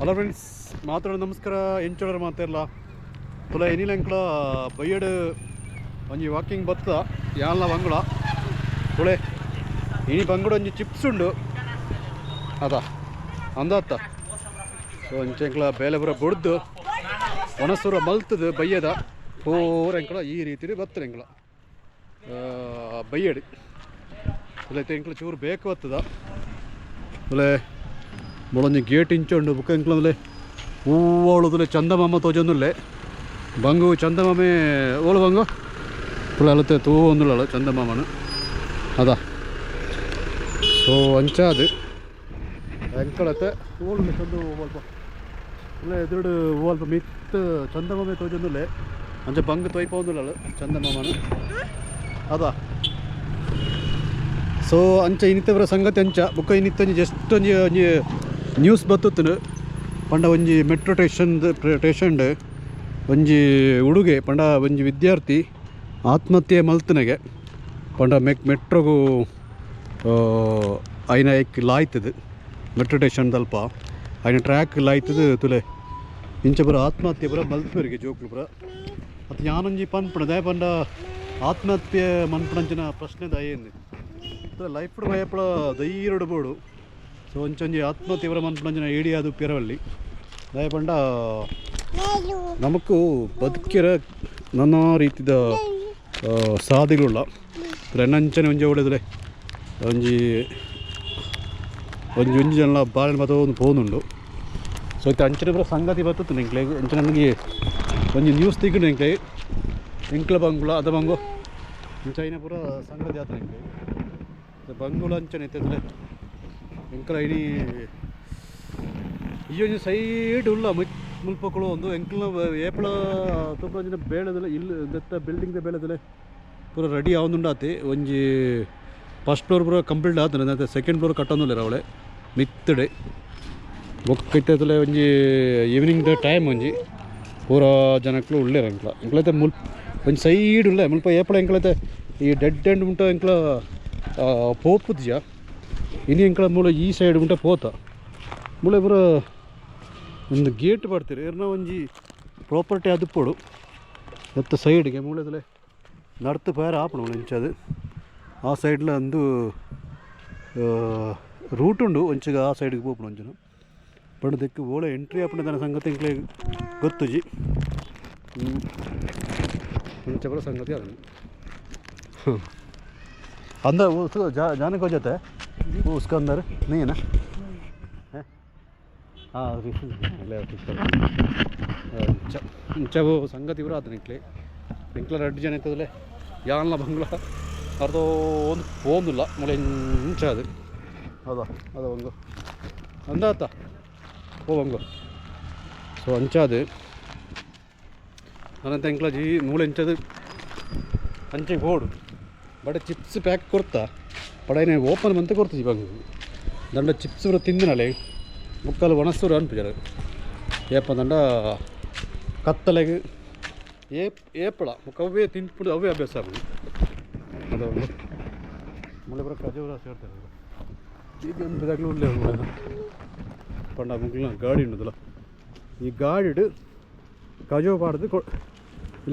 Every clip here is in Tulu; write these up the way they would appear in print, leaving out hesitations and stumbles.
ಹಲೋ ಫ್ರೆಂಡ್ಸ್, ಮಾತಾಡೋ ನಮಸ್ಕಾರ. ಎಂಚೋಡರ ಮಾತಾಡಲ್ಲ ತುಲ ಎನಿಲಂಕಲ ಬೈಯಡು ಒಂಜಿ ವಾಕಿಂಗ್ ಬತ್ತ ಯಾನ್ಲ ಬಂಗುಳ ತುಳೆ ಇನಿ ಬಂಗುಡ ಒಂಜಿ ಚಿಪ್ಸ್ ಉಂಡು ಅದ ಅಂದತ್ತ. ಸೊ ಅಂಚೆಂಕ್ಲ ಬೇಲೆ ಪೂರ ಬುಡ್ದು ಒಣಸೂರ ಮಲ್ತದು ಬಯ್ಯದ ಪೂರ ಎಂಕಲ ಈ ರೀತಿ ಬತ್ತದ ಎಂಕಲ ಬಯ್ಯಡು ತುಲೆ ಎಂಕಲ ಚೂರು ಬೇಕು ಬತ್ತದ ತುಲೆ ಮುಳೊಂಜಿ ಗೇಟ್ ಇಂಚುಂಡು ಬುಕ್ಕ ಎಂಕ್ಲಂದ್ರೆ ಹೂವಳುದುಲೆ ಚಂದಮಾಮ ತೋಜೊಂದುಲ್ಲೆ ಬಂಗು ಚಂದಮಾಮೆ ಓಳು ಬಂಗು ತುಳೆ ಅಲತೆ ತೂ ಒಂದುಳ್ಳಳು ಚಂದಮಾಮನು ಅದ. ಸೊ ಅಂಚಾದು ಎಂಕಳತೆ ಓಳು ಚಂದ ಅಲ್ಪ ತುಲೆ ಎದುರುಡು ಅಲ್ಪ ಮಿತ್ ಚಂದಮಾಮೆ ತೋಜೊಂದುಲ್ಲೆ ಅಂಚ ಬಂಗು ತೊಯ್ಪೊಂದುಳ್ಳಳು ಚಂದಮಾಮನು ಅದ. ಸೊ ಅಂಚ ಇನ್ನಿತ್ತವರ ಸಂಗತಿ ಅಂಚ ಬುಕ್ಕ ಇನ್ನಿತ್ತೊಂಜಿ ಜಸ್ಟ್ ಒಂಜಿ ಒಂಜಿ ನ್ಯೂಸ್ ಬತ್ತುತ್ತುನು ಪಂಡ ಒಂಜಿ ಮೆಟ್ರೋ ಸ್ಟೇಷನ್ ಸ್ಟೇಷನ್ ಒಂಜಿ ಉಡುಗೆ ಪಂಡ ಒಂಜಿ ವಿದ್ಯಾರ್ಥಿ ಆತ್ಮಹತ್ಯೆ ಮಲ್ತನಗೆ ಪಂಡ ಮೆಟ್ರೋಗು ಐನ ಎಕ್ ಲಾಯ್ತದು ಮೆಟ್ರೋ ಸ್ಟೇಷನ್ ದಲ್ಪ ಐನ ಟ್ರ್ಯಾಕ್ ಲಾಯ್ತದು ತುಲೆ ಇಂಚ ಪೂರ ಆತ್ಮಹತ್ಯೆ ಪೂರ ಮಲ್ಪುವರಿಗೆ ಜೋಕ್ಲು ಪೂರ. ಅತ್ ಯಾನೊಂಜಿ ಪನ್ಪುಣ ದಾಯೆ ಪಂಡ ಆತ್ಮಹತ್ಯೆ ಮನ್ಪುಣಂಚಿನ ಪ್ರಶ್ನೆ ದಾಯೇಂದು ಲೈಫ್ ಭಯಪಡ ಧೈರ್ಯಡು ಬೋಡು. ಸೊ ಒಂಚೊಂಜಿ ಆತ್ಮಹತ್ಯೆ ಪೂರ ಮನ್ಪುಣಂಚಿನ ಏಡಿಯಾದು ಪಿರವಲ್ಲಿ ದಾಯೆ ಪಂಡ ನಮಕು ಬದುಕಿರ ನಾನಾ ರೀತಿದ ಸಾದಿಗಳುಳ್ಳ ಎನ್ನಂಚನೆ ಒಂಜಿ ಒಳ್ಳೆದುಲೆ ಒಂಜಿ ಒಂಜಿ ಒಂಜಿ ಜನ ಬಾಳೆ ಮತ ಒಂದು ಪೋನುಂಡು. ಸೊ ಇತ್ತೆ ಅಂಚನೆ ಪೂರ ಸಂಗತಿ ಬರ್ತದೆ ಎಂಕ್ಲೆ ಅಂಚನೆ ನನಗೆ ಒಂಜಿ ನ್ಯೂಸ್ ತಿಕ್ಕುಂಡು ಎಂಕ್ಲೆ ಎಂಕ್ಲ ಬಂಗುಳ ಅದ ಬಂಗು ಅಂಚ ಪೂರ ಸಂಗತಿ ಆತ ಎಂಕ್ಲೆ ಬಂಗುಳ ಅಂಚನೆ ಇತ್ತಂದ್ರೆ ಎಂಕ್ಲ ಇಡೀ ಈ ಒಂಜಿ ಸೈಡ್ ಉಲ್ಲ ಮುಲ್ಪಕ್ಕಳು ಒಂದು ಎಂಕ್ಲ ಏಪಳ ತೂಪುನ ಬೇಳೆದಲ್ಲ ಇಲ್ಲಿ ದತ್ತ ಬಿಲ್ಡಿಂಗ್ ದ ಬೇಳೆದಲ್ಲ ಪೂರ ರೆಡಿ ಆವೊಂದುಂಡಾತೆ. ಒಂಜಿ ಫಸ್ಟ್ ಫ್ಲೋರ್ ಪೂರ ಕಂಪ್ಲೀಟ್ ಆತನ ಸೆಕೆಂಡ್ ಫ್ಲೋರ್ ಕಟ್ಟೊಂದುಲ್ಲೆರ್ ಅವಳೆ ಮಿತ್ತಡೆ ಬೊಕ್ಕ ಇತ್ತಲೆ ಒಂಜಿ ಈವ್ನಿಂಗ್ ದ ಟೈಮ್ ಒಂಜಿ ಪೂರ ಜನಕ್ಲು ಉಲ್ಲೆರ್ ಎಂಕ್ಲ ಎಂಕ್ಲೈತೆ ಮುಲ್ಪ ಒಂಜಿ ಸೈಡ್ ಉಲ್ಲೆ ಮುಲ್ಪ ಏಪಳ ಎಂಕ್ಲೈತೆ ಈ ಡೆಡ್ ಎಂಡ್ ಉಂಟ ಎಂಕ್ಲ ಪೋಪುದ್ಜ ಇನಿ ಎಂಕ್ಲ ಮೂಲ ಈ ಸೈಡ್ ಉಂಟ ಪೋತ ಮೂಲ ಪೂರ ಒಂದು ಗೇಟ್ ಪಾಡ್ತೀರಿ ಏರ್ನ ಒಂಜಿ ಪ್ರಾಪರ್ಟಿ ಅದುಪ್ಪೊಡು ದತ್ತ ಸೈಡ್ಗೆ ಮೂಲೆದಲೆ ನಡ್ತು ಪೇರ ಆಪುಂಡು ಮೂಲು ಇಂಚದು ಆ ಸೈಡ್ಲ ಒಂದು ರೂಟ್ ಉಂಡು ಒಂಚಿಗ ಆ ಸೈಡ್ಗೆ ಪೋಪುಂಡು ಒಂಚಿನ ಪಂಡ ದಿಕ್ಕು ಓಳೆ ಎಂಟ್ರಿ ಆಪುಂಡು ದಾನ ಸಂಗತಿ ಎಂಕ್ಲೆ ಗೊತ್ತುಜಿ ಇಂಚ ಪೂರ ಸಂಗತಿ ಅದನ್ನು अंदर वो उसको जाने को जाता है वो उसका अंदर नहीं है ना है. हाँ ಇಂಚ ಸಂಗತಿ ಪೂರ ಆತನ ಎಂಕ್ಲೆ ಎಂಕ್ಲ ರಡ್ಡು ಜನ ಇತ್ತದಲೆ ಯಾನ್ಲ ಬಂಗ್ಲ ಅರ್ಧ ಒಂದು ಪೋಂದುಲ್ಲ ಮೂಲೆ ಇಂಚ ಅದು ಹೌದಾ ಅದ ಬಂಗು ಅಂದಾತ ಓ ಬಂಗು. ಸೊ ಅಂಚಾದು ಅನಂತ ಎಂಕ್ಲ ಜೀ ಮೂಲೆ ಇಂಚದು ಅಂಚೆ ಬೋಡು but chips pack Koratla ಪಡೈನೆ open ಮಂತೆ ಕೊರ್ತಿಜಿ ಬಂಗು ದಂಡ ಚಿಪ್ಸ್ ಪೂರ ತಿಂದಿನಲೆ ಮುಕ್ಕಲು ಒಣಸೂರು ಅನ್ಪುಜಾರ ಏಪ ದಂಡ ಕತ್ತಲೆಗ್ ಏಪ್ ಏಪಳ ಮುಕ್ಕ ಅವೇ ತಿನ್ಪುಡು ಅವೇ ಅಭ್ಯಾಸ ಆಪುಂಡು. ಅದು ಮೂಲೆ ಪೂರ ಕಜವರ ಸೇರ್ತಾರೆ ಈಗ ಒಂದು ಬೆದಗ್ಲು ಉಲ್ಲೆ ಪಂಡ ಮುಗ್ಲ ಗಾಡಿ ಉಂಡುದಲ್ಲ ಈ ಗಾಡಿಡು ಕಜವು ಪಾಡ್ದು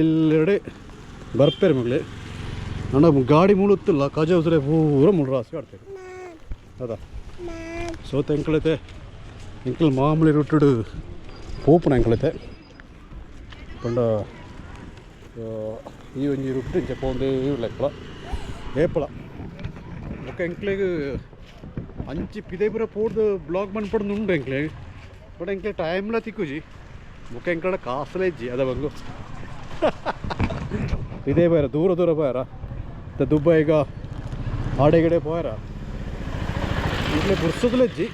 ಇಲ್ಲೆಡೆ ಬರ್ಪೇರು ಮಗಳೇ ನನ್ನ ಗಾಡಿ ಮುಳುತ್ತಿಲ್ಲ ಕಜವು ಸರಿ ಪೂರ ಮುಳು ರಾಸಿ ಆಡ್ತೇವೆ ಅದ. ಸೊ ಎಂಕ್ಲೈತೆ ಎಂಕಲ್ ಮಾಮೂಲಿ ರೂಟುಡು ಪೋಪುನ ಎಂಕ್ಲೈತೆ ಪಂಡ ಈ ಒಂಜಿ ರೂಟ್ ಇಂಚ ಪೋಂದೇ ಉಲ್ಲ ಎಂಕ್ಲ ಏಪಳ ಬೊಕ್ಕ ಎಂಕ್ಲೆಗ್ ಅಂಚಿ ಪಿದೈ ಪೂರ ಪೋಡ್ದು ಬ್ಲಾಗ್ ಮನ್ಪೊಡ್ದು ಉಂಡು ಎಂಕ್ಲೆ ಬಟ್ ಎಂಕ್ಲೆ ಟೈಮ್ಲ ತಿಕ್ಕುಜಿ ಬೊಕ್ಕ ಎಂಕ್ಲಡ ಕಾಸುಲ ಇಜ್ಜಿ ಅದ ಬಂಗು ಇದೇ ಪೋಯರ ದೂರ ದೂರ ಪೋಯರ ದುಬೈಗ ಆಡೆಗಡೆ ಪೋಯರ ಎಂಕ್ಲೆ ಪುರ್ಸೊದುಲ ಇಜ್ಜಿ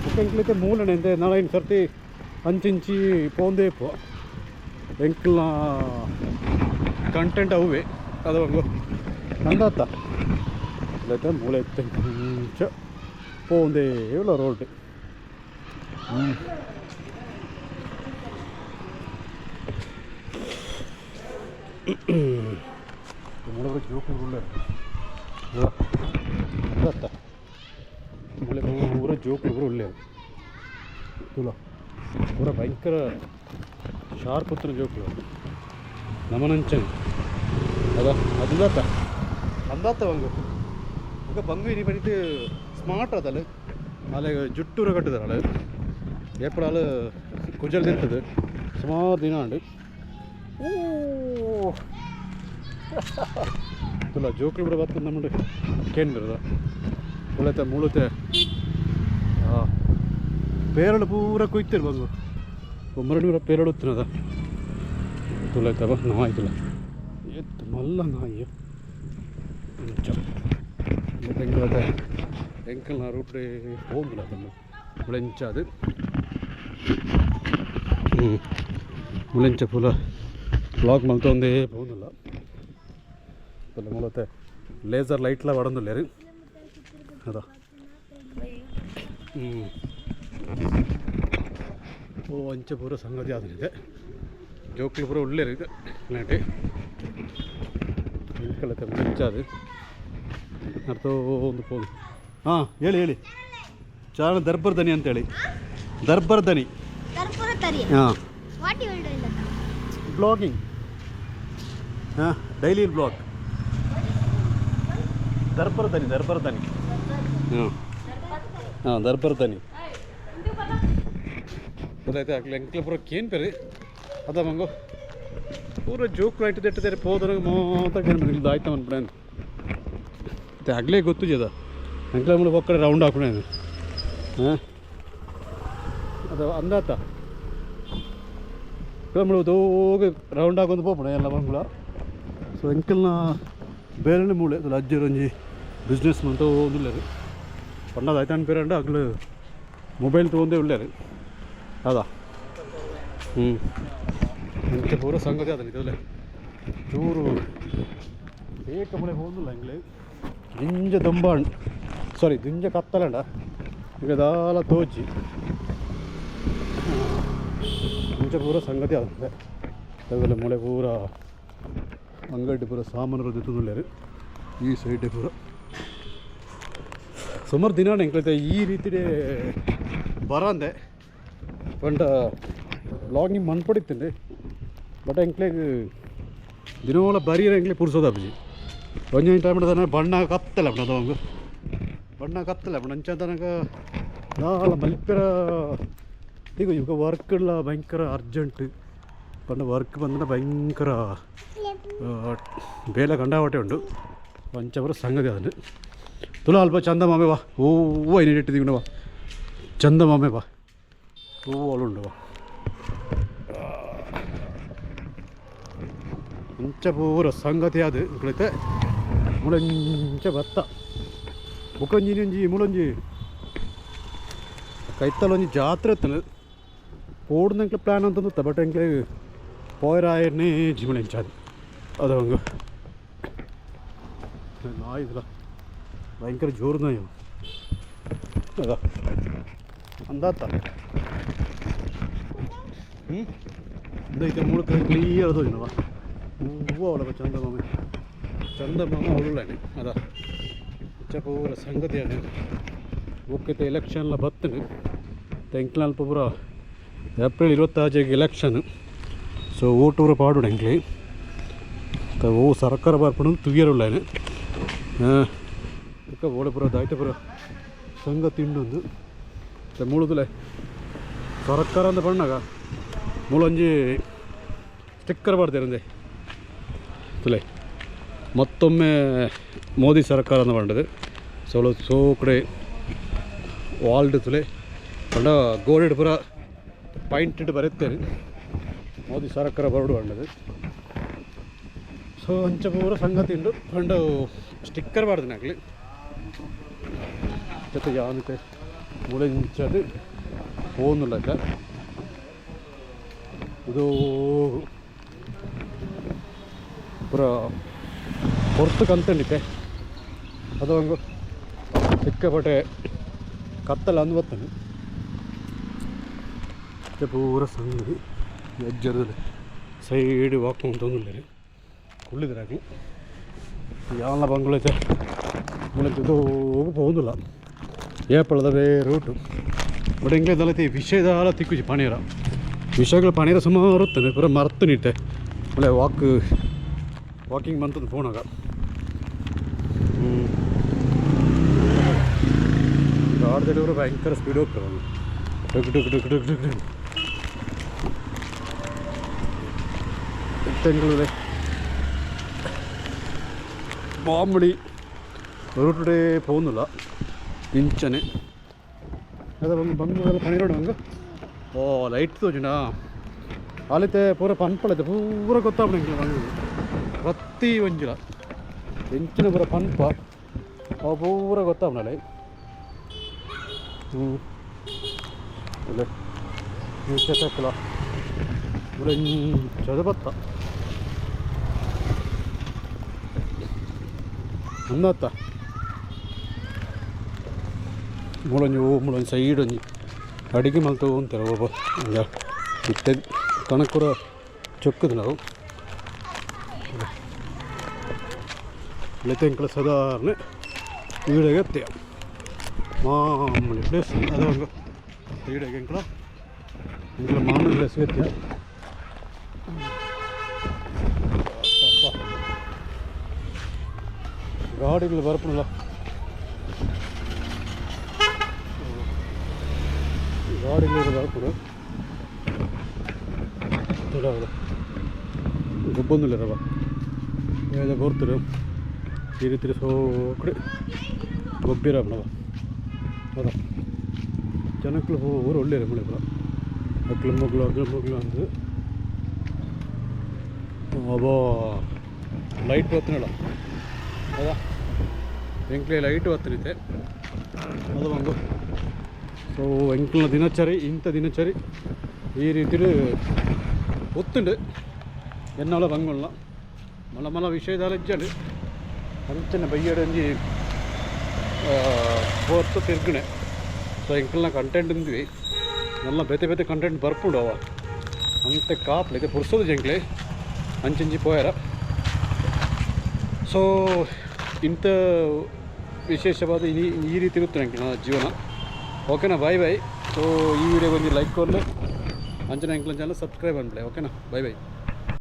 ಬೊಕ್ಕ ಎಂಕ್ಲೈತೆ ಮೂಲನೆ ಎಂತೆ ನಾಳೆ ಸರ್ತಿ ಅಂಚಿಂಚಿ ಪೋಂದೇ ಪೋ ಎಂಕ್ಲ್ನ ಕಂಟೆಂಟ್ ಅವುವೆ ಅದ ಬಂಗು ಅಂದಾತ ಇಲ್ಲೈತೆ ಮೂಲೆ ಇಂಚ ಪೋಂದೇ ಉಲ್ಲ ರೋಡ್. ಮೂಲೆ ಪೂರ ಜೋಕುಲು ಉಲ್ಲೆರ್ ಅತ್ತ ಮೂಲೆ ಪೂರ ಜೋಕುಲು ಪೂರ ಉಲ್ಲೆರ್. ತುಲ ಪೂರ ಭಯಂಕರ ಶಾರ್ಪ್ ಉತ್ತಿನ ಜೋಕುಲು ನಮನಂಚನೆ ಅದ ಅಂದಾತ ಅಂದಾತ ಬಂಗು ఒక ಬಂಗು ಇನಿ ಪನಿಟ್ ಸ್ಮಾರ್ಟ್ ಅದಲ್ಲ ಅಲ್ಲ ಜುಟ್ಟೂರ ಕಟ್ಟಿದಾರೆ ಏಪಡಾಲು ಕುಜಲ್ ತಿಂತದೆ ಸುಮಾರು ದಿನ ಉಂಡು ಓ ತುಲ ಜೋಕ್ಲು ಕೂಡ ಬರ್ತದೆ ನಮ್ಮಡು ಕೇನ್ ಬರದ ಉಳತೆ ಮುಳುತೆ ಪೇರಳು ಪೂರ ಕುಯ್ತಿರು ಬಂಗು ಒಮ್ಮರಡು ಪೇರಳು ಉತ್ತಿನದ ತುಲೈತವ ನಾಯಿ ತುಲ ಎತ್ತು ಮಲ್ಲ ನಾಯಿ ಎಂಕಲ್ ಎಂಕಲ್ನ ರೂಟ್ ಹೋಗಿಲ್ಲ ಅದನ್ನು ಮುಳೆಂಚ ಅದು ಮುಳೆಂಚ ಪೂಲ ಬ್ಲಾಕ್ ಮಲ್ತೊಂದೇ ಹೋಗಿಲ್ಲ ಪುಲ್ಲ ಮೂಲತೆ ಲೇಸರ್ ಲೈಟ್ಲ ವಡೊಂದುಲ್ಲೆರ್ ಅದ ಓ ಅಂಚ ಪೂರ ಸಂಗತಿ ಆದಿದೆ ಜೋಕ್ಲು ಪೂರ ಉಳ್ಳೇರು ಇದು ಇಲ್ಲಾಂಟಿ ಎಂಕಲತೆ ಮುಳೆಂಚ ಅದು ಅರ್ಥ ಒಂದು ಫೋನ್. ಹಾಂ ಹೇಳಿ ಹೇಳಿ. ಚಾರಣ ದರ್ಬರ್ ದನಿ ಅಂತೇಳಿ. ದರ್ಬರ್ ದನಿ. ಹಾಂ ಬ್ಲಾಗಿಂಗ್. ಹಾಂ ಡೈಲಿ ಬ್ಲಾಗ್. ದರ್ಬರ್ ದನಿ ದರ್ಬರ್ ದನಿ. ಹಾಂ ಹಾಂ ದರ್ಬರ್ ದನಿ. ಗೊತ್ತಾಯ್ತು ಅಕ್ಲೆ ಎಂಕ್ಲ ಪೂರ ಕೇನ್ ಪೇರಿ ಅದ ಮಂಗು ಪೂರ ಜೋಕ್ ಲೈಟ್ ದೆಟ್ಟದೆ ಪೋದರ ಮಾತ ಕೇನ್ ಪೇರಿ ಆಯ್ತು ಅನ್ಬಿಡ ಆಗಲೇ ಗೊತ್ತು ಜದ ಅಂಕಲ ಮೂಲ ಒಕ್ಕಡೆ ರೌಂಡ್ ಹಾಕೋಣ. ಹಾಂ ಅದು ಅಂದಾತ ಮುಳು ಹೋಗಿ ರೌಂಡ್ ಹಾಕೊಂದು ಪೋಪುಣ ಎಲ್ಲ ಬಂಗುಳ. ಸೊ ಎಂಕಲ್ನ ಬೇರೆನೆ ಮೂಳೆ ಅದು ಅಜ್ಜರೊಂಜಿ ಬಿಸ್ನೆಸ್ ಮಂತ ಒಂದುಲ್ಲೇರು ಪಣ್ಣದ ಆಯ್ತಾನ ಪೇರಂಡ ಅಗ್ಲು ಮೊಬೈಲ್ ತೊಗೊಂಡೇ ಉಳ್ಳೇರು ಅದಾ. ಹ್ಞೂ ಎಂತ ಪೂರ ಸಂಗತಿ ಅದನ್ನ ಇದಲ್ಲ ಚೂರು ಬೇಕ ಮುಳೆ ಹೋಗಿಲ್ಲ ಎಂಗ್ಲೆ ದಿಂಜ ದೊಂಬಾಣ್ ಸಾರಿ ದಿಂಜ ಕತ್ತಲಂಡ ಈಗ ದಾಲ ತೋಚಿ ಇಂಚ ಪೂರ ಸಂಗತಿ ಆಗುತ್ತೆ. ತಗಲ ಮೂಳೆ ಪೂರ ಅಂಗಡಿ ಪೂರ ಸಾಮಾನು ದೆತ್ತೊಂದುಲ್ಲೆರ್ ಈ ಸೈಡ್ ಪೂರ ಸುಮಾರು ದಿನ ಎಂಕ್ಲೈತೆ ಈ ರೀತಿಯೇ ಬರಂದೆ ಪಂಡ ಬ್ಲಾಗಿಂಗ್ ಮನ್ಪಡಿತ್ತಂಡೆ ಬಟ್ ಎಂಕ್ಲೆಗ್ ದಿನೋಲ ಬರಿಯರ ಎಂಕ್ಲೆ ಪುರ್ಸೋದಾಪುಜಿ ಒಂಜೊಂಜಿ ಟೈಮ್ ದಾನೆ ಬಣ್ಣ ಕತ್ತಲೆ ಅಪ್ಪಣ ಅವಂಗ ಬಣ್ಣ ಕತ್ತಲೆ ಅಪ್ಪಣ ಅಂಚ ತನಕ ದಾಲ ಮಲ್ಪೆರ ಈಗ ಇವಾಗ ವರ್ಕ್ ಎಲ್ಲ ಭಯಂಕರ ಅರ್ಜೆಂಟ್ ಪಂಡ ವರ್ಕ್ ಬಂದ್ರೆ ಭಯಂಕರ ಬೇಲೆ ಕಂಡಾವಟೆ ಉಂಡು ಅಂಚ ಪೂರ ಸಂಗತಿ ಅದನ್ನು ತುಲ ಅಲ್ಪ ಚಂದ ಮಾಮೆ ವಾ ಹೂವು ಐನಿಟ್ಟಿದ್ದೀವಿ ವಾ ಚಂದ ಮಾಮೆ ವಾ ಹೂವು ಅವಳುಂಡು ವಾ ಅಂಚ ಪೂರ ಸಂಗತಿ ಅದು ಕುಳಿತೆ ಮುಳಂಚ ಭತ್ತ ಬುಕ್ಕೊಂಜಿ ಒಂಜಿ ಮುಳಂಜಿ ಕೈತಲೊಂಜಿ ಜಾತ್ರೆ ಇತ್ತನ ಪೋಡ್ನಂಕ್ಲೆ ಪ್ಲ್ಯಾನ್ ಅಂತಂದು ಬಟ್ ಎಂಕ್ಲೆ ಪೋಯರಾಯನೇ ಜಿಮುಳೆಂಚಾದು ಅದು ಹಂಗ ನಾಯಿ ಇದಲ್ಲ ಭಯಂಕರ ಜೋರು ನಾಯಿ ಅದ ಅಂದಾತ. ಹ್ಞೂ ಐತೆ ಮೂಲಕ ಕ್ಲಿಯರ್ ಅದು ಏನವ ಹೂವು ಅವಳ ಚಂದ ಮಾಮೆ ಚಂದ ಮಾಮ ಅವಳುಳ್ಳಾನೆ ಅದ ಪೂರ ಸಂಗತಿ ಅದೇ ಒಕ್ಕೈತೆ ಎಲೆಕ್ಷನ್ಲ ಬತ್ತನು ತೆಂಕ್ಲಲ್ಪ ಪೂರ ಏಪ್ರಿಲ್ 26 ಎಲೆಕ್ಷನ್. ಸೊ ಓಟು ಪೂರ ಪಾಡುಡು ಎಂಕ್ಲೆ ಓ ಸರ್ಕಾರ ಬರ್ಪಣ ತುಗಿಯರುಳ್ಳಾನೆ ಬೊಕ್ಕ ಓಳೆ ಪೂರ ದಾಯ್ತ ಪೂರ ಸಂಗತಿ ಉಂಡೊಂದು ಮೂಲದುಲೆ ಸರ್ಕಾರ ಅಂತ ಪಣ್ಣಾಗ ಮೂಲೊಂಜಿ ಸ್ಟಿಕ್ಕರ್ ಪಾಡ್ತೇರಂದೆ ತುಲೆ ಮತ್ತೊಮ್ಮೆ ಮೋದಿ ಸರ್ಕಾರ ಅಂತ ಪಂಡದು ಸೋಲು ಸೋ ಕಡೆ ವಾಲ್ಡ್ ತುಲೆ ಪಂಡ ಗೋಡೆಡ್ ಪೂರ ಪಾಯಿಂಟೆಡ್ ಬರುತ್ತೇನೆ ಮೋದಿ ಸರ್ಕಾರ ಬರಡು ಪಂಡದು. ಸೊ ಅಂಚ ಪೂರ ಸಂಗತಿ ಉಂಡು ಪಂಡ ಸ್ಟಿಕ್ಕರ್ ಪಾಡ್ದಿನ ಆಗಲಿ ಜೊತೆ ಯಾನತೆ ಮುಳೆಂಚದು ಪೋನುಲ್ಲ ಇದು ಪೂರ ಹೊರ್ತು ಕಂತಂಡಿತ್ತೆ ಅದು ಹಂಗು ಸಿಕ್ಕಾಪಟ್ಟೆ ಕತ್ತಲ ಅಂದು ಬತ್ತಾನೆ ಪೂರ ಸಂಗತಿ ಎಜ್ಜರದಲ್ಲಿ ಸೈಡ್ ವಾಕ್ ಅಂತಂದುಲ್ಲೇರು ಕುಳ್ಳಿದ್ರಾಗಿ ಯಾಲ ಬಂಗುಳೈತೆ ಮುಳಂಚ ಹೋಗಿ ಪೋಂದಿಲ್ಲ ಏಪಳದವೇ ರೂಟು. ಬಟ್ ಎಂಕ್ಲೆ ದಲತಿ ವಿಷಯದಾಲ ತಿಕ್ಕುಜಿ ಪಣೀರ ವಿಷಯಗಳ ಪಣೀರ ಸುಮಾರು ಇರ್ತದೆ ಪೂರ ಮರ್ತು ನಿಟ್ಟೆ ಒಳ್ಳೆ ವಾಕಿಂಗ್ ಬಂತದ್ದು ಪೋನಾಗ ಗಾಡಿದಲ್ಲಿ ಭಯಂಕರ ಸ್ಪೀಡ್ ಹೋಗ್ತಾರೆ ಟುಕ್ ಟುಕ್ ಟುಕ್ ಟುಕ್ ಟುಕ್ ಟುಕ್. ತೆಂಗುಳೆ ಬಾಂಬಳಿ ರೂಟುಡೇ ಪೋನುಲ್ಲ ಇಂಚನೆ ಅದ ಬಂದು ಬಂದು ಪಣಿರೋಡು ಹಂಗೆ. ಓ ಲೈಟ್ ತೋಜುಂಡಾ ಆಲಿತೆ ಪೂರ ಪನ್ಪಳತೆ ಪೂರ ಗೊತ್ತಾಪುಂಡು ಬಂದು ಪ್ರತಿ ಒಂಜಿಲ ಎಂಚಿನ ಪೂರ ಪನ್ಪ ಅವು ಪೂರ ಗೊತ್ತಾಪುಂಡಲ್ಲ. ಹ್ಞೂ ಅಲ್ಲೇ ತಕ್ಕಲ ಪೂರ ಇಂಚದ ಬತ್ತ ಅಂದತ್ತ ಮುಳೊಂಜಿ ಓ ಮುಳೊಂಜಿ ಸೈಡ್ ಒಂಜಿ ಅಡಿಗೆ ಮಲ್ತು ಅಂತಾರೆ ಒಬ್ಬ ಇತ್ತೆ ಕಣಕುರ ಚೊಕ್ಕದು ನಾವು ಎಂಕಲ ಸಾಧಾರಣ ಈಡೆಗೆ ಎತ್ತಿಯ ಮಾಮೂಲಿ ಪ್ಲೇಸ್ ಅದು ಒಂದು ಈಡೆಗೆ ಎಂಕಲ ಎಂಕಲ ಮಾಮೂಲಿ ಪ್ಲೇಸ್ ಎತ್ತಿಯ. ಗಾಡಿಗಳು ಬರ್ಪುನಲ್ಲ ಗಾಡಿಗಳು ಬರ್ಪುಡು ಗೊಬ್ಬೊಂದಿಲ್ಲ ರವ ಏದ ಬೋರ್ತರು ಈ ರೀತಿ ಸೋಕಡೆ ಗೊಬ್ಬಿರ ಬಿಡವ ಅದ ಜನಕ್ಕಳು ಊರು ಒಳ್ಳೆಯ ಮುಳೆ ಪೂರ ಅಕ್ಲು ಮಗ್ಳು ಅಗ್ಲು ಮಗ್ಳು ಅಂದು. ಅಬೋ ಲೈಟ್ ಬತ್ತನಲ್ಲ ಅದ ಎಂಕ್ಲೆ ಲೈಟ್ ಬತ್ತನಿತ್ತೆ ಅದು ಬಂದು. ಸೊ ಎಂಕ್ಲ ದಿನಚರಿ ಇಂಥ ದಿನಚರಿ ಈ ರೀತಿ ಒತ್ತುಂಡು ಎನ್ನಾಲ ಬಂಗುಲ್ಲ ಮಲ ಮಲ ವಿಷಯದಾಲ ಇಜ್ಜಂಡು ಅಂಚನೆ ಬಯ್ಯಡಂಜಿ ಪೋರ್ತು ತಿರ್ಗಣೆ. ಸೊ ಎಂಕಲ್ನ ಕಂಟೆಂಟ್ ಉಂದ್ವಿ ನಲ್ಲ ಬೇತೆ ಬೇತೆ ಕಂಟೆಂಟ್ ಬರ್ಪುಂಡು ಅವ ಅಂತೆ ಕಾಪ್ಲೆ ಇದೆ ಪುರ್ಸೋದು ಜಂಕ್ಲೆ ಅಂಚಿಂಚಿ ಪೋಯಾರ. ಸೊ ಇಂಥ ವಿಶೇಷವಾದ ಈ ರೀತಿ ಇರುತ್ತೆ ಎಂಕಲ್ನ ಜೀವನ. ಓಕೆನಾ, ಬಾಯ್ ಬಾಯ್. ಸೊ ಈ ವಿಡಿಯೋ ಒಂಜಿ ಲೈಕ್ ಕೊರ್ಲೆ ಅಂಚನೆ ಎಂಕಲ್ನ ಚಾನಲ್ ಸಬ್ಸ್ಕ್ರೈಬ್ ಅನ್ಪ್ಲೆ. ಓಕೆನಾ, ಬಾಯ್ ಬಾಯ್.